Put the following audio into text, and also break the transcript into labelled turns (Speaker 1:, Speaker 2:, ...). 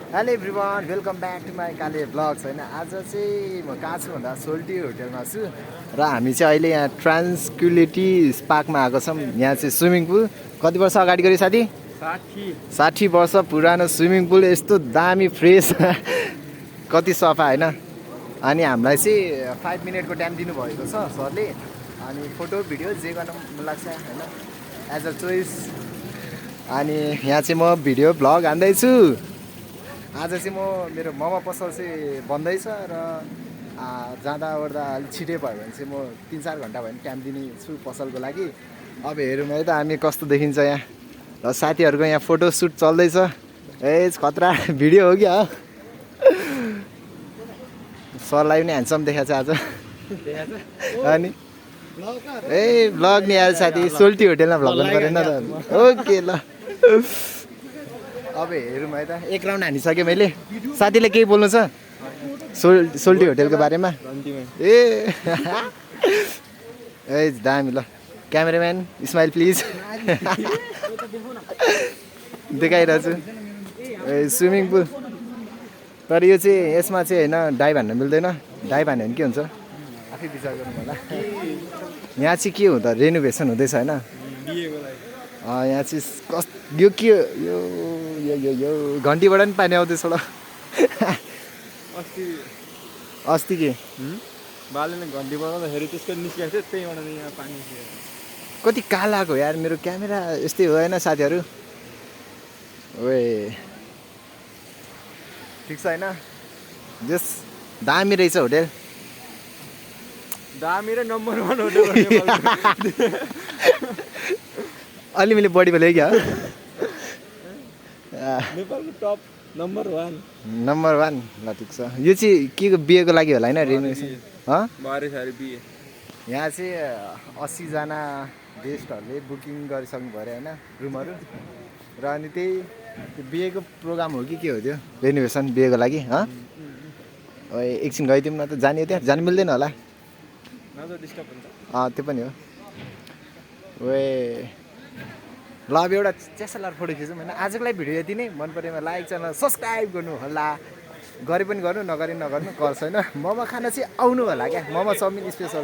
Speaker 1: Hello everyone, welcome back to my Kale vlogs होइन। आज चाहिँ म कहाँ छु भन्दा सोल्टी होटेलमा छु र हामी चाहिँ अहिले यहाँ ट्रान्सक्युलिटी पार्कमा आएको छौँ। यहाँ चाहिँ स्विमिङ पुल कति वर्ष अगाडि गऱ्यो साथी? 60 वर्ष पुरानो स्विमिङ पुल, यस्तो दामी फ्रेस कति सफा होइन। अनि हामीलाई चाहिँ 5 मिनटको टाइम दिनुभएको छ सरले। अनि फोटो भिडियो जे गर्न मन लाग्छ होइन, एज अ चोइस। अनि यहाँ चाहिँ म भिडियो भ्लग हान्दैछु। आज चाहिँ म मेरो मोमो पसल चाहिँ बन्दैछ र जाँदा ओर्दा अलिक छिटै भयो भने चाहिँ म 3-4 घन्टा भयो भने टाइम दिने छु पसलको लागि। अब हेरौँ है त हामी कस्तो देखिन्छ यहाँ। र साथीहरूको यहाँ फोटो सुट चल्दैछ। ए खतरा भिडियो हो क्या? सरलाई पनि ह्यान्डसम देखाएको छ आज। अनि ए भ्लग नि आएर साथी सोल्टी होटेलमा भ्लग गर्नु परेन त। ओके ल, अब हेरौँ है त। एक राउन्ड हानिसकेँ मैले। साथीले केही बोल्नु छ सोल्टी होटेलको बारेमा? ए ए दामी ल। Cameraman smile please. देखाइरहेको छु। ए स्विमिङ पुल, तर यो चाहिँ यसमा चाहिँ होइन डाइभ हान्न मिल्दैन। डाइभ हान्यो भने के हुन्छ आफै विचार गर्नु होला। यहाँ चाहिँ के हुँदा रेनोभेसन हुँदैछ होइन। यहाँ चाहिँ यो के यो यो यो यो घन्टीबाट पनि पानी आउँदैछ ल। अस्ति के
Speaker 2: बालेले घन्टी बजाउँदाखेरि त्यसको निस्किएको थियो, त्यहीबाट यहाँ पानी
Speaker 1: कति कालाको यार मेरो क्यामेरा। यस्तै हो होइन साथीहरू? ओए ठिक छ होइन? जस दामी रहेछ होटेल,
Speaker 2: दामी र नम्बर 1 होटेल
Speaker 1: अलिमिले बढी बोल्यो क्या?
Speaker 2: नेपालको टप नम्बर 1
Speaker 1: ल ठिक छ। यो चाहिँ के को बिहेको लागि होला होइन रेनोभेसन? यहाँ चाहिँ 80 जना गेस्टहरूले बुकिङ गरिसक्नु पऱ्यो होइन रुमहरू। र अनि त्यही बिहेको प्रोग्राम हो कि के हो त्यो रेनोभेसन बिहेको लागि? एकछिन गइदिउँ न त। जाने त्यहाँ जानु मिल्दैन होला? त्यो पनि हो। ओए ल अब एउटा च्यासलार फोटो खिचौँ होइन। आजको लागि भिडियो यति नै। मन परेमा लाइक, च्यानल सब्सक्राइब गर्नु होला। गरे पनि गर्नु, नगरे नगर्नु, गर्छ होइन। मोमो खान चाहिँ आउनु होला क्या। Momo chowmein special.